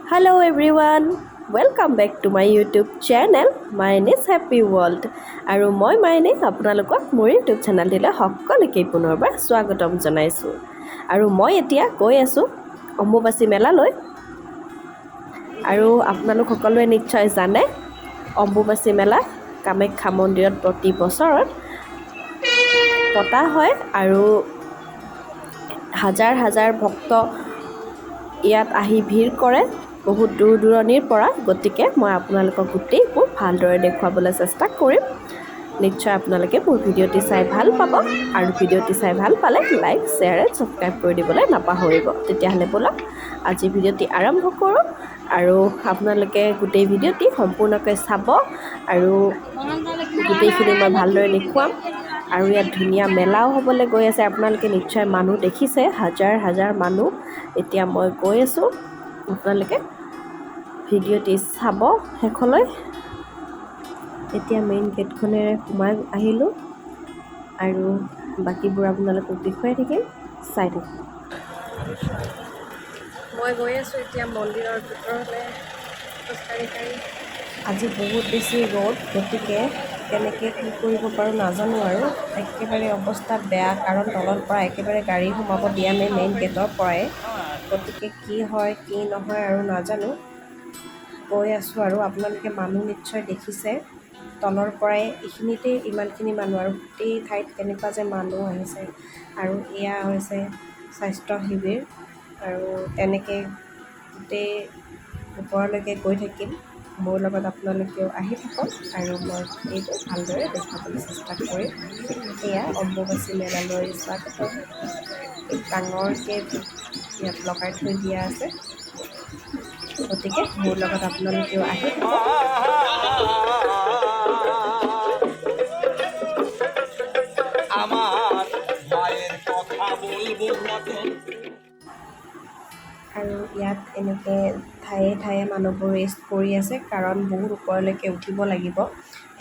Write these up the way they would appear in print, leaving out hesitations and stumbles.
Hello everyone, welcome back to my YouTube channel Maini's Happy World. আৰু মই মাইনে আপোনালোকক মোৰ ইউটিউব চেনেলটিলৈ সকলোকে পুনৰবাৰ স্বাগতম জনাইছোঁ। আৰু মই এতিয়া গৈ আছোঁ অম্বুবাচী মেলালৈ। আৰু আপোনালোক সকলোৱে নিশ্চয় জানে, অম্বুবাচী মেলা কামাখ্যা মন্দিৰত প্ৰতি বছৰত পতা হয় আৰু হাজাৰ হাজাৰ ভক্ত ইয়াত আহি ভিৰ কৰে বহুত দূৰ দূৰণিৰ পৰা। গতিকে মই আপোনালোকক গোটেইবোৰ ভালদৰে দেখুৱাবলৈ চেষ্টা কৰিম। নিশ্চয় আপোনালোকে মোৰ ভিডিঅ'টি চাই ভাল পাব আৰু ভিডিঅ'টি চাই ভাল পালে লাইক, শ্বেয়াৰ এণ্ড ছাবস্ক্ৰাইব কৰি দিবলৈ নাপাহৰিব। তেতিয়াহ'লে ব'লক, আজি ভিডিঅ'টি আৰম্ভ কৰোঁ আৰু আপোনালোকে গোটেই ভিডিঅ'টি সম্পূৰ্ণকৈ চাব আৰু গোটেইখিনি মই ভালদৰে দেখুৱাম। আৰু ইয়াত ধুনীয়া মেলাও হ'বলৈ গৈ আছে। আপোনালোকে নিশ্চয় মানুহ দেখিছে, হাজাৰ হাজাৰ মানুহ। এতিয়া মই গৈ আছোঁ, আপোনালোকে ভিডিঅ'টি চাব শেষলৈ। এতিয়া মেইন গেটখনেৰে সোমাই আহিলোঁ আৰু বাকীবোৰ আপোনালোকক দেখুৱাই থাকিম, চাই থাকিম। মই গৈ আছোঁ এতিয়া মন্দিৰৰ ভিতৰলৈ খোজকাঢ়ি কাঢ়ি। আজি বহুত বেছি ৰ'দ, গতিকে কেনেকৈ কি কৰিব পাৰোঁ নাজানো আৰু একেবাৰে অৱস্থা বেয়া, কাৰণ তলৰ পৰা একেবাৰে গাড়ী সোমাব দিয়া নাই মেইন গেটৰ পৰাই। গতিকে কি হয় কি নহয় আৰু নাজানো, গৈ আছোঁ আৰু আপোনালোকে মানুহ নিশ্চয় দেখিছে। তলৰ পৰাই এইখিনিতে ইমানখিনি মানুহ আৰু গোটেই ঠাইত কেনেকুৱা যে মানুহ আহিছে। আৰু এয়া হৈছে স্বাস্থ্য শিবিৰ আৰু তেনেকৈ গোটেই ওপৰলৈকে গৈ থাকিম। মোৰ লগত আপোনালোকেও আহি থাকক আৰু মই এইবোৰ ভালদৰে দেখুৱাবলৈ চেষ্টা কৰিম। এয়া অম্বুবাচী মেলালৈ স্বাগতম। ডাঙৰকৈ ইয়াত লগাই থৈ দিয়া আছে, গতিকে মোৰ লগত আপোনালোকেও আহি থাকক। আমাৰ মায়েৰ কথা বলবো কত। আৰু ইয়াত এনেকৈ ঠায়ে ঠায়ে মানুহবোৰ ৰেষ্ট কৰি আছে, কাৰণ বহুত ওপৰলৈকে উঠিব লাগিব,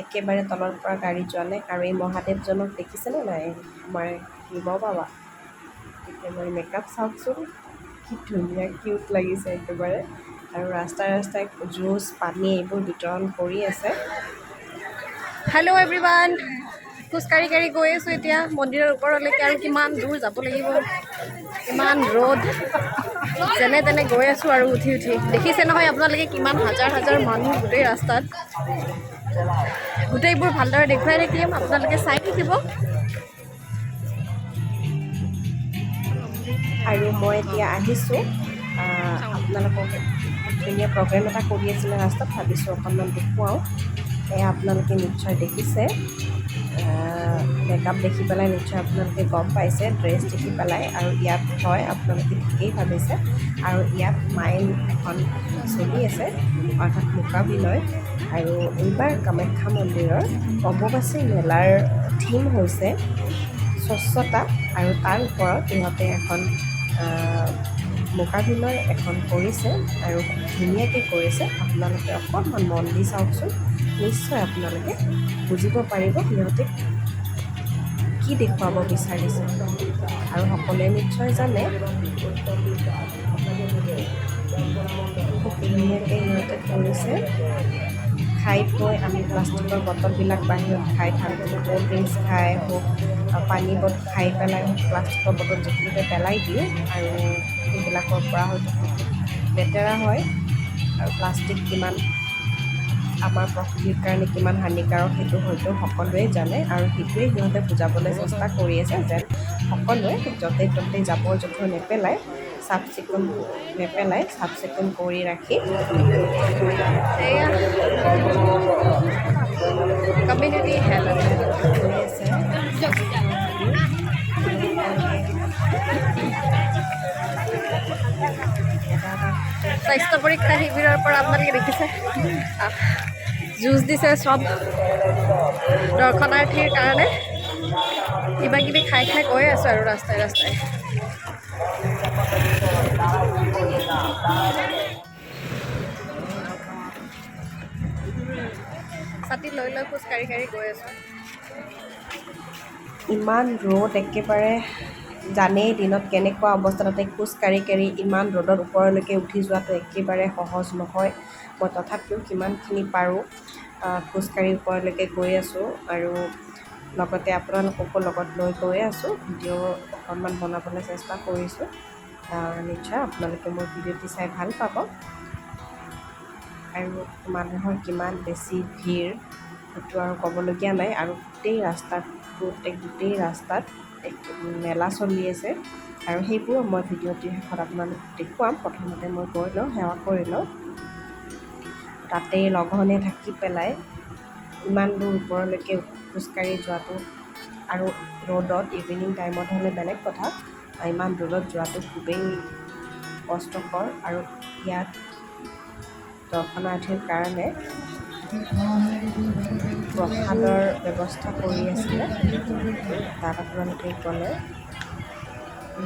একেবাৰে তলৰ পৰা গাড়ী যোৱা নাই। আৰু এই মহাদেৱজনক দেখিছেনে নাই, আমাৰ শিৱ বাবা? একেবাৰে মেকআপ চাওকচোন, কি ধুনীয়া কিউট লাগিছে একেবাৰে। আৰু ৰাস্তাই ৰাস্তাই জুচ, পানী এইবোৰ বিতৰণ কৰি আছে। হেল্ল' এভৰিৱান, খোজকাঢ়ি কাঢ়ি গৈ আছোঁ এতিয়া মন্দিৰৰ ওপৰলৈকে। আৰু কিমান দূৰ যাব লাগিব, ইমান ৰ'দ, যেনে তেনে গৈ আছোঁ আৰু উঠি উঠি। দেখিছে নহয় আপোনালোকে কিমান হাজাৰ হাজাৰ মানুহ গোটেই ৰাস্তাত। গোটেইবোৰ ভালদৰে দেখুৱাই থাকিম, আপোনালোকে চাই থাকিব। আৰু মই এতিয়া আহিছোঁ, আপোনালোকক ধুনীয়া প্ৰগ্ৰেম এটা কৰি আছিলে ৰাস্তাত, ভাবিছোঁ অকণমান দেখুৱাওঁ। এয়া আপোনালোকে নিশ্চয় দেখিছে, মেকআপ দেখি পেলাই নিশ্চয় আপোনালোকে গম পাইছে, ড্ৰেছ দেখি পেলাই। আৰু ইয়াত হয়, আপোনালোকে ঠিকেই ভাবিছে, আৰু ইয়াত মাইম এখন চলি আছে, অৰ্থাৎ মোকাভিনয়। আৰু এইবাৰ কামাখ্যা মন্দিৰৰ অম্বুবাচী মেলাৰ থিম হৈছে স্বচ্ছতা, আৰু তাৰ ওপৰত ইহঁতে এখন মোকাভিনয় এখন কৰিছে আৰু খুব ধুনীয়াকৈ কৰিছে। আপোনালোকে অকণমান মন দি চাওকচোন, নিশ্চয় আপোনালোকে বুজিব পাৰিব সিহঁতে কি দেখুৱাব বিচাৰিছে। আৰু সকলোৱে নিশ্চয় জানে, খুব ধুনীয়াকৈ সিহঁতে কৰিছে। খাই বৈ আমি প্লাষ্টিকৰ বটলবিলাক বাহিৰত খাই থাকোঁ, ক'ল্ড ড্ৰিংকছ খাই হওক, পানী বটল খাই পেলাই হওক, প্লাষ্টিকৰ বটল য'তে পেলাই দিওঁ আৰু সেইবিলাকৰ পৰা হয়তো বহুত লেতেৰা হয়। আৰু প্লাষ্টিক কিমান আমাৰ প্ৰকৃতিৰ কাৰণে কিমান হানিকাৰক সেইটো হয়তো সকলোৱে জানে, আৰু সেইটোৱে সিহঁতে বুজাবলৈ চেষ্টা কৰি আছে যেন সকলোৱে য'তে ত'তে জাবৰ জোঁথৰ নেপেলাই, চাফ চিকুণ নেপেলাই, চাফ চিকুণ কৰি ৰাখি। এয়া কমিউনিটি হেল্থ হৈ আছে। স্বাস্থ্য পৰীক্ষা শিবিৰৰ পৰা আপোনালোকে দেখিছে যুঁজ দিছে চব দৰ্শনাৰ্থীৰ কাৰণে। কিবা কিবি খাই খাই গৈ আছোঁ আৰু ৰাস্তাই ৰাস্তাই। ছাতি লৈ লৈ খোজ কাঢ়ি কাঢ়ি গৈ আছোঁ। ইমান ৰ'দ, একেবাৰে জানেই দিনত কেনেকুৱা অৱস্থা, তাতে খোজ কাঢ়ি কাঢ়ি ইমান ৰ'দত ওপৰলৈকে উঠি যোৱাটো একেবাৰে সহজ নহয়। মই তথাপিও কিমানখিনি পাৰোঁ খোজকাঢ়ি ওপৰলৈকে গৈ আছোঁ আৰু লগতে আপোনালোককো লগত লৈ গৈ আছোঁ। ভিডিঅ' অকণমান বনাবলৈ চেষ্টা কৰিছোঁ। নিশ্চয় আপোনালোকে মোৰ ভিডিঅ'টি চাই ভাল পাব। আৰু মানুহৰ কিমান বেছি ভিৰ সেইটো আৰু ক'বলগীয়া নাই। আৰু গোটেই ৰাস্তাটোত, গোটেই ৰাস্তাত মেলা চলি আছে আৰু সেইবোৰো মই ভিডিঅ'টিৰ শেষত আপোনালোকক দেখুৱাম। প্ৰথমতে মই গৈ লওঁ, সেৱা কৰি লওঁ। তাতেই লঘোণে থাকি পেলাই ইমান দূৰ ওপৰলৈকে খোজকাঢ়ি যোৱাটো আৰু ৰ'দত, ইভিনিং টাইমত হ'লে বেলেগ কথা, ইমান ৰ'দত যোৱাটো খুবেই কষ্টকৰ। আৰু ইয়াত দৰ্শনাৰ্থীৰ কাৰণে প্ৰসাদৰ ব্যৱস্থা কৰি আছিলে। তাত আপোনালোকে গ'লে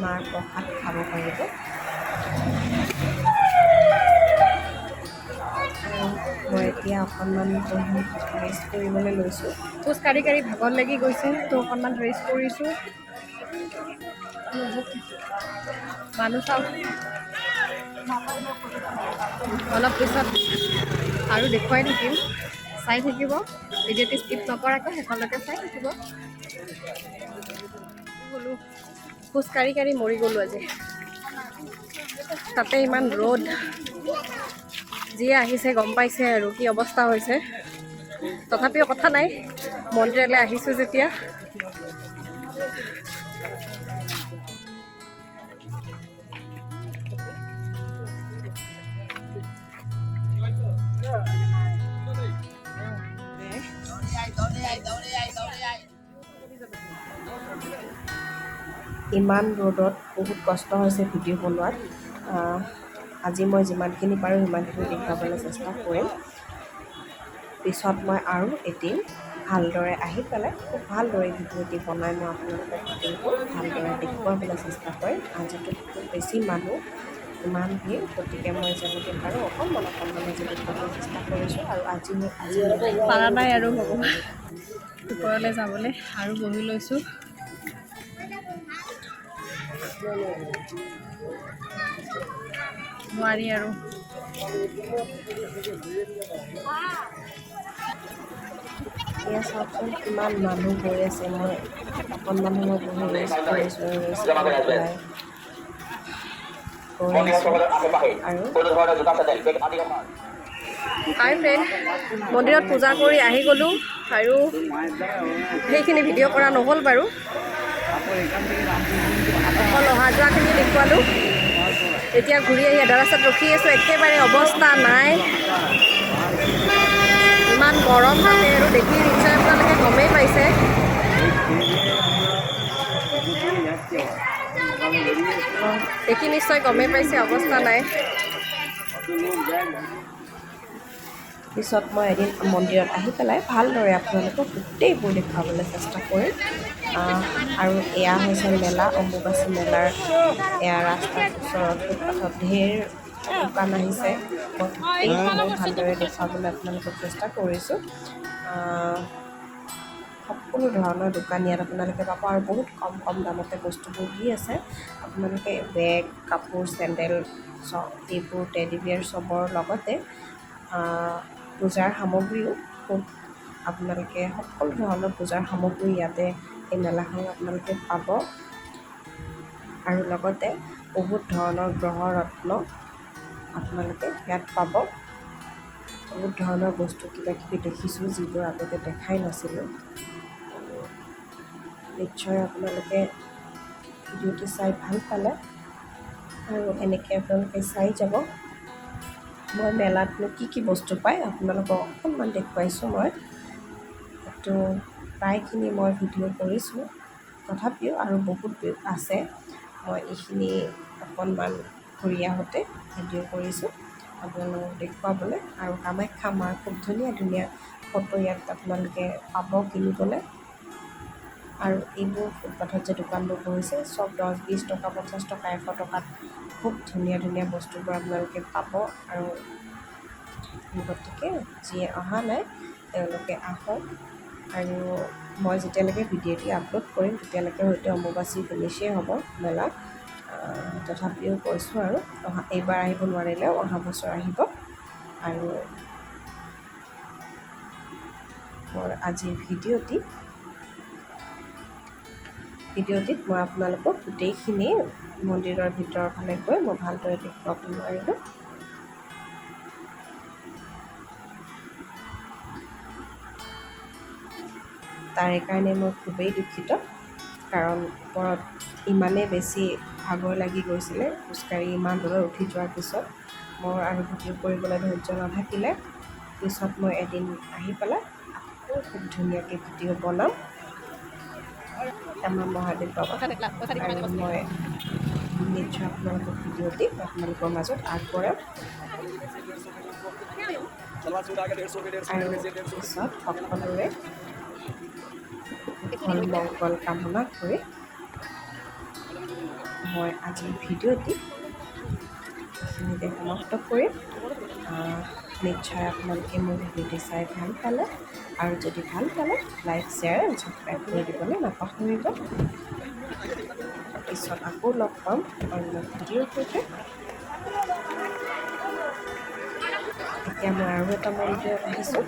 মাৰ প্ৰসাদ খাব পাৰিব। মই এতিয়া অকণমান বহি ৰেষ্ট কৰিবলৈ লৈছোঁ। খোজ কাঢ়ি কাঢ়ি ভাগৰ লাগি গৈছে, তো অকণমান ৰেষ্ট কৰিছোঁ। মানুহ চাওক, অলপ পিছত আৰু দেখুৱাই থাকিম, চাই থাকিব। ভিডিঅ'টি স্কিপ নকৰাকৈ শেষলৈকে চাই থাকিব। গ'লোঁ, খোজ কাঢ়ি কাঢ়ি মৰি গ'লোঁ আজি। তাতে ইমান ৰ'দ, যিয়ে আহিছে গম পাইছে আৰু কি অৱস্থা হৈছে। তথাপিও কথা নাই, মন্দিৰলৈ আহিছোঁ যেতিয়া। ইমান ৰ'দত বহুত কষ্ট হৈছে ভিডিঅ' বনোৱাত। আজি মই যিমানখিনি পাৰোঁ সিমানখিনি দেখুৱাবলৈ চেষ্টা কৰিম। পিছত মই আৰু এদিন ভালদৰে আহি পেলাই খুব ভালদৰে ভিডিঅ'টি বনাই মই আপোনালোকক গোটেইবোৰ ভালদৰে দেখুৱাবলৈ চেষ্টা কৰিম। আজিতো খুব বেছি মানুহ, ইমান ভিৰ, গতিকে মই যেনেকৈ পাৰোঁ অকণমান অকণমান আজি দেখুৱাবলৈ চেষ্টা কৰিছোঁ। আৰু আজি মই আজি পাৰা নাই আৰু ভগৱান ওপৰলৈ যাবলৈ, আৰু বহি লৈছোঁ। নোৱাৰি আৰু। এয়া চাওকচোন কিমান মানুহ গৈ আছে। মই অকণমান সময় বহি ৰেষ্ট কৰিছোঁ আৰু ৰেষ্ট কৰি পেলাই গৈ আছোঁ। আৰু হাই ফ্ৰেণ্ড, মন্দিৰত পূজা কৰি আহি গ'লোঁ আৰু সেইখিনি ভিডিঅ' কৰা নহ'ল বাৰু, অকল অহা যোৱাখিনি দেখুৱালোঁ। এতিয়া ঘূৰি আহি আধা ৰাস্তাত ৰখি আছোঁ, একেবাৰে অৱস্থা নাই, ইমান গৰম তাতে আৰু দেখি নিশ্চয় আপোনালোকে গমেই পাইছে। দেখি নিশ্চয় গমেই পাইছে অৱস্থা নাই। পিছত মই এদিন মন্দিৰত আহি পেলাই ভালদৰে আপোনালোকক গোটেইবোৰ দেখুৱাবলৈ চেষ্টা কৰিম। আৰু এয়া হৈছে মেলা, অম্বুবাচী মেলাৰ এয়া ৰাস্তাৰ ওচৰত ফুটপাথত ঢেৰ দোকান আহিছে। মই গোটেইসমূহ ভালদৰে দেখুৱাবলৈ আপোনালোকক চেষ্টা কৰিছোঁ। সকলো ধৰণৰ দোকান ইয়াত আপোনালোকে পাব আৰু বহুত কম কম দামতে বস্তুবোৰ দি আছে। আপোনালোকে বেগ, কাপোৰ, চেণ্ডেল চব এইবোৰ টেডি বিয়াৰ চবৰ লগতে পূজাৰ সামগ্ৰীও খুব আপোনালোকে সকলো ধৰণৰ পূজাৰ সামগ্ৰী ইয়াতে এই মেলাখনত আপোনালোকে পাব। আৰু লগতে বহুত ধৰণৰ গ্ৰহ ৰত্ন আপোনালোকে ইয়াত পাব। বহুত ধৰণৰ বস্তু কিবা কিবি দেখিছোঁ যিবোৰ আগতে দেখাই নাছিলোঁ। নিশ্চয় আপোনালোকে ভিডিঅ'টো চাই ভাল পালে আৰু এনেকৈ আপোনালোকে চাই যাব। মই মেলাতনো কি কি বস্তু পায় আপোনালোকক অকণমান দেখুৱাইছোঁ। মই তো প্ৰায়খিনি মই ভিডিঅ' কৰিছোঁ, তথাপিও আৰু বহুত আছে। মই এইখিনি অকণমান ঘূৰি আহোঁতে ভিডিঅ' কৰিছোঁ আপোনালোকক দেখুৱাবলৈ। আৰু কামাখ্যা মাৰ খুব ধুনীয়া ধুনীয়া ফটো ইয়াত আপোনালোকে পাব কিনিবলৈ। আৰু এইবোৰ ফুটপাথত যে দোকানবোৰ বহিছে চব 10, 20 টকা, 50 টকা, 100 টকাত খুব ধুনীয়া ধুনীয়া বস্তুবোৰ আপোনালোকে পাব। আৰু গতিকে যিয়ে অহা নাই তেওঁলোকে আহক। আৰু মই যেতিয়ালৈকে ভিডিঅ'টি আপলোড কৰিম তেতিয়ালৈকে হয়তো অম্বুবাচী ফিনিছেই হ'ব মেলা। তথাপিও কৈছোঁ আৰু অহা এইবাৰ আহিব নোৱাৰিলেও অহা বছৰ আহিব। আৰু মোৰ আজিৰ ভিডিঅ'টিত মই আপোনালোকক গোটেইখিনি মন্দিৰৰ ভিতৰৰ ফালে গৈ মই ভালদৰে দেখুৱাব নোৱাৰিলোঁ। তাৰে কাৰণে মই খুবেই দুখিত, কাৰণ ওপৰত ইমানেই বেছি ভাগৰ লাগি গৈছিলে খোজকাঢ়ি ইমান দূৰত উঠি যোৱাৰ পিছত মোৰ আৰু ভিডিঅ' কৰিবলৈ ধৈৰ্য নাথাকিলে। পিছত মই এদিন আহি পেলাই আকৌ খুব ধুনীয়াকৈ ভিডিঅ' বনাম আমাৰ মহাদেৱ বাবা। আৰু মই নিশ্চয় আপোনালোকক ভিডিঅ'টি আপোনালোকৰ মাজত আগবঢ়াম। আৰু পিছত সকলোৰে ভাল মংগল কামনা কৰি মই আজিৰ ভিডিঅ'টি এইখিনিতে সমাপ্ত কৰিম। নিশ্চয় আপোনালোকে মোৰ ভিডিঅ'টি চাই ভাল পালে, আৰু যদি ভাল পালে লাইক, শ্বেয়াৰ এণ্ড ছাবস্ক্ৰাইব কৰি দিবলৈ নাপাহৰিব। পিছত আকৌ লগ পাম অন্য ভিডিঅ'ৰ সৈতে। এতিয়া মই আৰু এটা মন্দিৰত আহিছোঁ।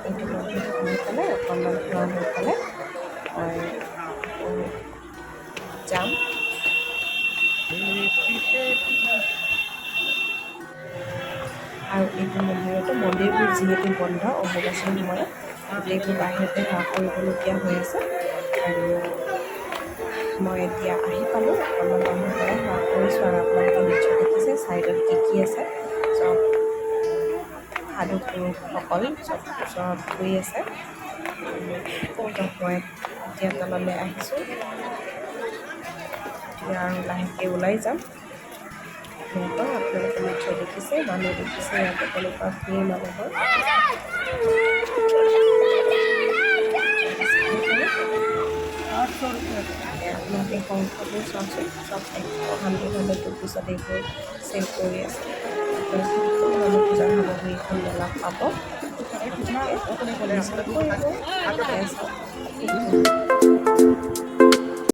এইটো মন্দিৰত সোমাই পেলাই অকণমান সেৱা লৈ পেলাই মই যাম। আৰু এইটো মন্দিৰতো মন্দিৰবোৰ যিহেতু বন্ধ অম্বুবাচীৰ সময়ত, গোটেইবোৰ বাহিৰতে সেৱা কৰিবলগীয়া হৈ আছে। আৰু মই এতিয়া আহি পালোঁ, অকণমান বাহিৰৰ পৰা সেৱা কৰিছোঁ। আৰু আপোনালোকে নিশ্চয় দেখিছে ছাইডত কি কি আছে, চব সাধু পুৰুষসকল চব ওচৰত গৈ আছে। মই এতিয়া তললৈ আহিছোঁ, এতিয়া আৰু লাহেকৈ ওলাই যাম। ইয়াৰ পৰা আপোনালোকে নিশ্চয় দেখিছে, মানুহ দেখিছে ইয়াতে কেনেকুৱা ভিৰ মানুহৰ। আপোনালোকে শংখবোৰ চাওকচোন, চব 100 100 ৰুপিছত এইবোৰ চেল কৰি আছে। আপোনালোকে পূজাৰ সামগ্ৰী এখন মেলাত পাব। গতিকে কৰিব।